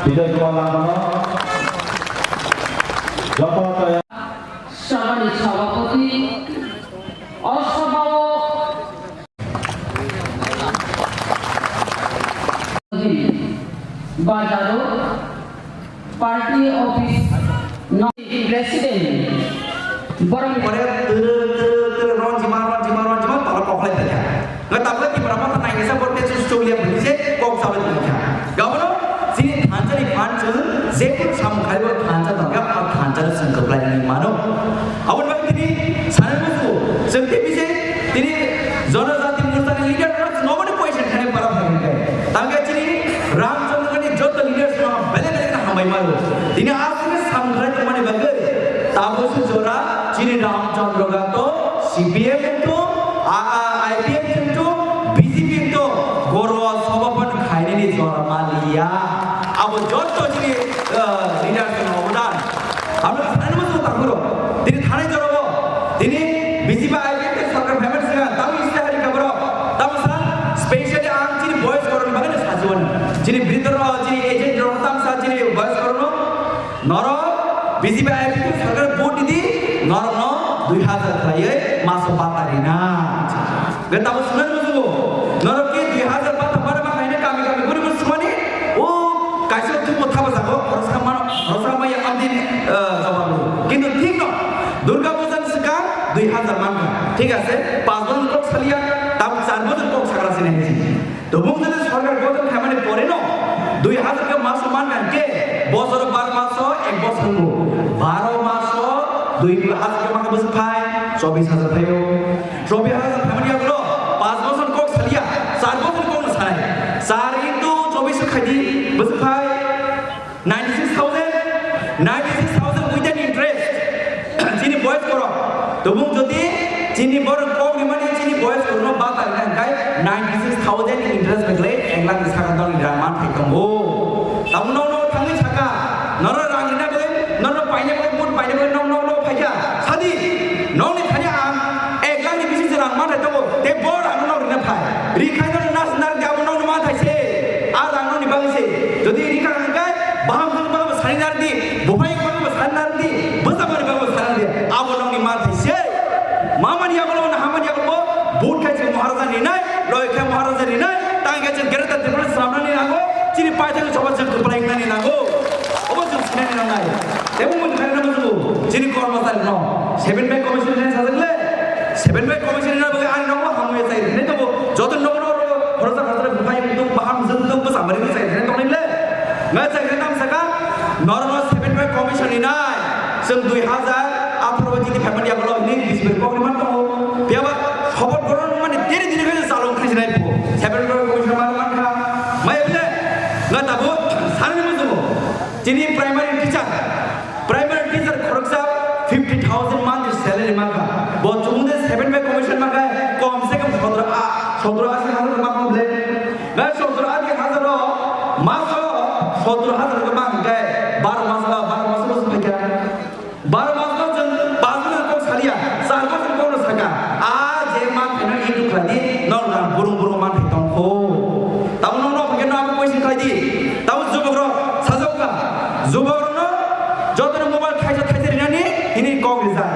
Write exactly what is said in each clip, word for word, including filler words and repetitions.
Bijoy Kumar Langmano joto toya. Sabani sabapati, o sabao bazaro party office no president borok pore turu turu turu ronjima ronjima ronjima tolo koklai tanya. Ngatapla Tipra Motha nainisa borte sustolia bhunise kok sabai tanya. Gabono chini thansa ni phan chwng je kok samung khaibo thansa tongkha, a thansa no chwng kwplai ni mano. Aboni bagwi tini sanai musu chwng tei bise tini Janajati Morcha ni leader rok nobani question khani para phai hwnkhe. Tangkhe chini Ramchandra ni joto leaders no belai belai khe hambai mano. Tini aswk samung khlai tongmani bagwi tabuk se jora chini Ramchandra Gato C P M to, a, a, I P F M to, B J P to, goro sobapan khainani jora maliya. Abo joto chini, ah, leaders ni obodan. Abo sanai musu takuro. Tini thanai jorabo. Tini B J P I P F ni sarkar phaimani siga tamo iste hari kaboro. Tamo sa specially ang chini voice koroni bagwi sajuan. Chini bridor, chini agent rok tamo sa chini voice korono. Norok B J P I P F ni sarkar vote di, norokno dui hazar khlaiwi maso bata rina. Ge tamo sunai musugo. Norok ke dui hazar bata bata ma khaina kami kami guri guri sumani. O kaisa tumo thaba jago, khoroksa mano, khoroksa maya amdi, eh, jawabu. Kintu thik no, Durga Puja ni swkang dui hazar mankha. Thik ase, panch bochor kok saliya, tamo char bochor kok sakra sinai. Tobuk jodi sorkar gothon khaimani pore no dui hazar khe maso man khe bosor bar maso ek bosor bo baro maso dui hazar khe mangkha bwswk phai chobis hazar phaio. Chobis hazar phaimani yagulo panch bosor kok saliya, char bosor kok no sai. Char into chobis khaidi bwswk phai. Ninety six thousand, ninety six thousand with an interest. Chini boys korok. Tobuk jodi chini borok kok ni mani chini boys korokno bata rina hwnkhe ninety six thousand interest bai khlai ek lakh ni saka dol ni rang man thai tongo. Tamo nok nok thangwi saka, norok rang rina bai, norok paina bai, mut paina bai, nok nok nok phaikha. Sadi, nokni thani ang ek lakh ni bisi je rang man thai tongo. Te bor ang nok rina phai. Rikhai no nas nar jabo nok man thai se. A rang nokni bagwi se. Jodi rikha hwnkhe, baham hwn bagwi sani nardi, buphai bagwi sani nardi, bwsa bagwi sani nardi. Abo nokni manthai se. Mamani yagulo na hamani yagulo, but khai chwng Maharaja ni nai, loi khai Maharaja ni nai, tang khai chwng Greater Tripura swnamnani nango, chini paithak soba chwng kwplai wngnani nango. Obo chwng sinani nangnai. Tebo mun khai na musugo, chini kormosari no. Seven by commission ni sajak le. Seven by commission ni bagwi ani nogo hamwi chai. Nai tobo, joto nogo nogo, khoroksa khoroksa buphai wngtong, baham wngtong, bwsa mari wngwi chai rwkhe tongnai le. Ngai chai rwkhe tamo saka, norokno seven by commission ni nai. Chwng dui hazar atharo bai chini phaimani yagulo hwnwi bisbir kok rwmani tongo. Phiyaba khobor borok wngmani diri diri khe chalok khlaijak nai pho. Seven by commission ma mankha. Maya bile, ngai tabuk sanani muchungo. Chini primary teacher, primary teacher khoroksa fifty thousand monthly salary mankha. Bo chumungde seven by commission mankha, kom se kom sotro a, sotro asi hazar mankha bile. Na sotro asi hazar o, maso sotro hazar ko mankha, baro mas, baro mas ko phaikha. Baro mas ko jeng, baro mas ko saliya, sar ko ko saka. A je mankha no itu khlai di, no na burung burung mankha tongkho. Tamo no no phake no amo question khlai di. Tamo jubok rok sajok ka. Jubok rok no joto no mobile thaisa thaisa rinani hini kok rijak.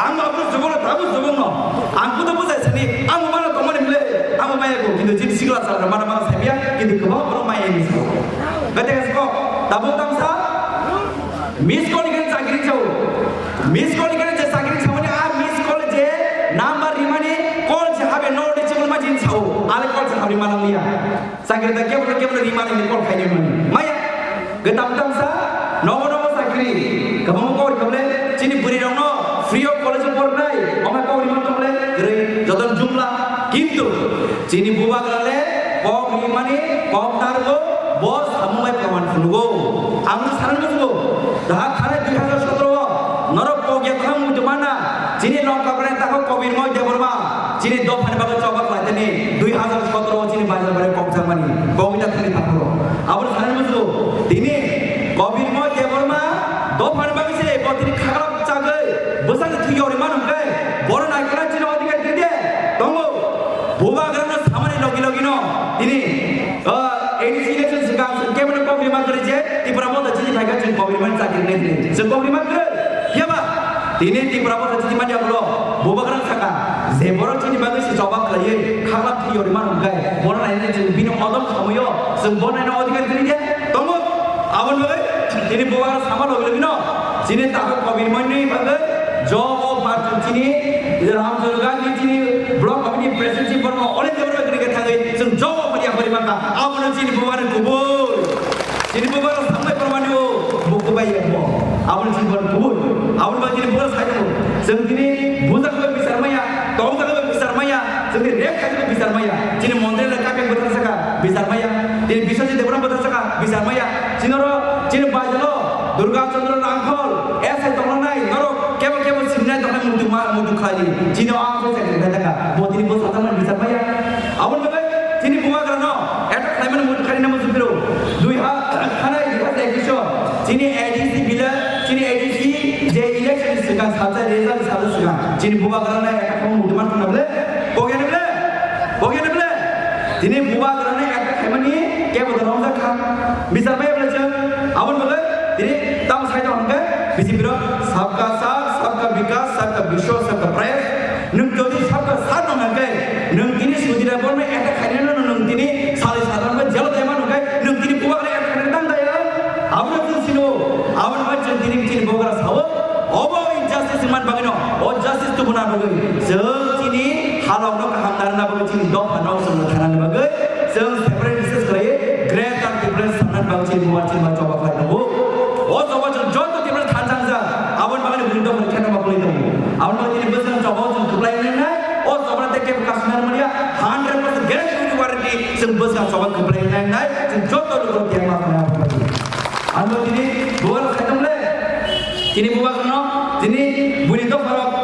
Ang abo jubok rok tamo jubok no. Ang kuto bujai sani ang mobile tongmani mle ang maya ko kintu jin sikla sal mana mana sabiya kintu kebang bono maya ni sal. Gate ko tamo tamsa miss call ni chakri chau. Miss call ni je chakri chau ni a miss call je number rimani call je habe no de chibul ma jin chau. Ale call je habe manang liya. Chakri da kebra kebra rimani ni kol khaini mani. Maya. Gwe tam tam sa. Nogo nogo chakri. Kabang kok rikable. Chini buri rok no free of college of pornai. Oma kok rima tokle. Gre joton jumla. Kintu. Chini bubagra le. Kok rimani. Kok targo. Bo samung bai kawan phulugo. Ang saran musugo. Daha thane dui hazar sotro o. Norok kok ya thang mutu mana. Chini lok kabra tako Kobir Moy Debbarma. Chini dophani bagwi choba khlaitani dui hazar sotro o chini bazar bare kok jakmani kok ita thani takhoro. Aboni thani musugo tini Kobir Moy Debbarma dophani bagwi se bo tini khaklap chagwi bwsakni thwi yori manu hwnkhe bono naikhlai chini odhikar tide tongo. Bubagrano samani logi logi no tini O, A D C election swkang chwng kebono kok rima kwrwi je Tipra Motha chini phaikha chwng kok rimani chakri nai hwnwi. Chwng kok rima kwrwi? Phiya ba? Tini Tipra Motha chini manya ulo bubagrang saka je borok chini bagwi se choba khlaiwi khakla thwi yorwi mano hwnkhe bono nainani chwng bini odom khamuyo chwng bo naina odhikar kwrwi de tongo. Aboni bagwi tini bubagrang sama logi logino chini takhuk kok rimani bagwi job offer chwng chini Ramchandra Gandhi chini block committee president si borok onek jabra kwrwi khe thangwi chwng job offer ya kwrwi mankha. Abono chini bubagrang kubui. Chini bubagrang sambai pharmani o buku bai ya bo. Abono chini bubagrang kubui. Abono bai chini bubagrang sai tongo. Chwng tini buja khe bisar maya, tongja khe bisar maya, chwngni rep kha khe bisar maya. Chini montri le kapya bwthar saka bisar maya. Tini Biswajit Debbarma bwthar saka bisar maya. Chini oro chini bajalo Durga Chandra Rangkhol, S I tongnai norok kebo kebo simnai tongnai mudu ma mudu khlai. Chini o ang sai khe thaka. Bo tini bo satamani bisar maya. Aboni bagwi chini bubagrano attack khlaimani mudu khaina mudu phiro. Dui ha khanai dui ha ekisho. Chini A D C bila, chini A D C je election swkang salsa result salsa swkang. Chini bubagrano attack khlaimani mudu man thangna bole. Bogyan bole. Bogyan bole. Tini bubagrano attack khlaimani kebo da romjak kha. Bisar maya bole chwng. Aboni bagwi tini tam sai tong hwnkhe B J P rok sabka saath, sabka vikas, sabka vishwas, sabka prayas. Nwng jodi sabka saath no hwnkhe, nwng tini Sudhir Debbarma attack khainai no nwng tini salai sadharma jelo tei mano hwnkhe, nwng tini bubagra attack khainai tang daya. Abono chwng sino, abono bai chwng tini chini bubagra sao, obo injustice man bagwi no, o justice tubuna bagwi. Chwng chini halok no kaham narwkna bagwi chini dopha no chwng thanani bagwi, chwng separate research khlai, greater difference sanani bagwi chini bubagra chini choba khlai tongo. O choba chwng joto tibra thansa wngja, aboni bagwi bini dopha khe no bagwi tongo. Aboni bagwi chini bwswk choba chwng kwplai wngnai, o choba tei kebo customer manya, hundred percent guarantee warranty chwng bwswk choba kwplai wngnai, chwng joto lukurok tiyang ma khnai aboni bagwi. Ano tini bubagra khaitong le, tini bubagra no, tini bini dopha rok,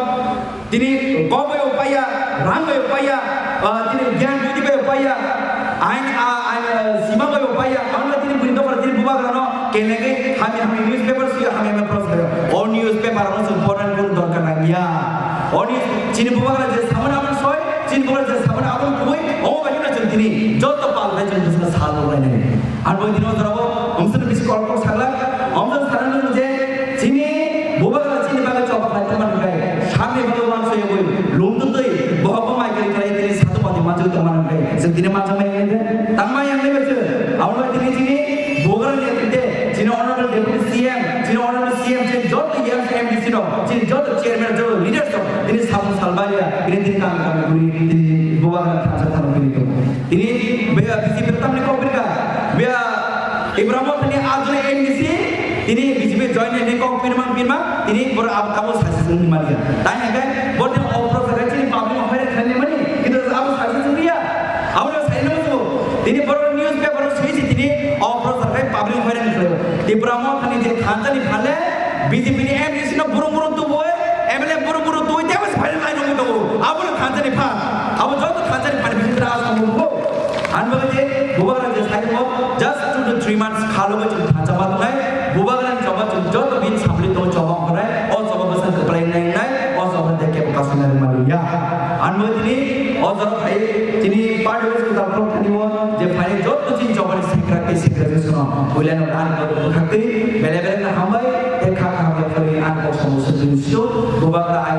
tini kok bai upaya, rang bai upaya, ah, tini gyan budi bai upaya, ain, ah, ain, ah, sima bai upaya, ano tini bini dopha tini bubagra no, kenegei hami hami newspaper suya hami hami press bai. O newspaper ano chwng pornani kun dorkar nangya. O news, chini bubagra je samani aboni soi, chini bubagra je samani aboni kubui, o bai no chwng tini, joto pal bai chwng bwswk sal rok lainai. Ang bai dino jorabo, omswk bisi kolok kok sakla, omswk sana nung je, chini bubagra chini bagwi choba khlai tongma nungkhe, samni bagwi uansuk yogwi, lungtwtwi, bohok bo mai kwrwi khlai tini satu pati manjak tongma nungkhe, chwng tini manjak mai nungkhe, tangma yang nai bai chwng, abo bai tini chini bubagra ni tinte, chini honorable deputy C M, chini honorable C M, chini joto M D C rok, chini joto chairman, joto leaders rok, tini samung salbaiya, tini tini kami kami guri, tini bubagra thansa thansa guri tongo. Tini B J P tamni kok pirka, be Ibrahim tini ajuni M D C, tini B J P join ni kok pirmang pirmang, tini bor ab tamo sasi sung ni mania. Tai hingke bor tini opro sakai chini public hoi khani mani, kita abo sasi sung dia. Abo na sai no tu. Tini bor newspaper sui si tini opro sakai public hoi khani. Ibrahim tini je thansa ni phale, B J P ni M D C no burung burung tu boy, M L A burung burung tu, dia mas phale lai no tu. Abo na thansa ni pha. Abo joto thansa ni phale B J P na asam burung. Ang bagwi je bubagra je sai mo just two to three months khalo chwng thansa ma tongnai, bubagra ni choba chwng joto bin samli tongo choba ongkrai, o choba bwsa kwplai nai nai, o choba de kebo kasung nai ma ya. Ang bagwi tini o jora phai tini party office kwtal khulok thani mo je phai joto chini choba ni sikra ke sikra je suno, builano dan ko khakti bele bele na hambai te kha kha hambai phari ang ko somo sutri sio bubagra ai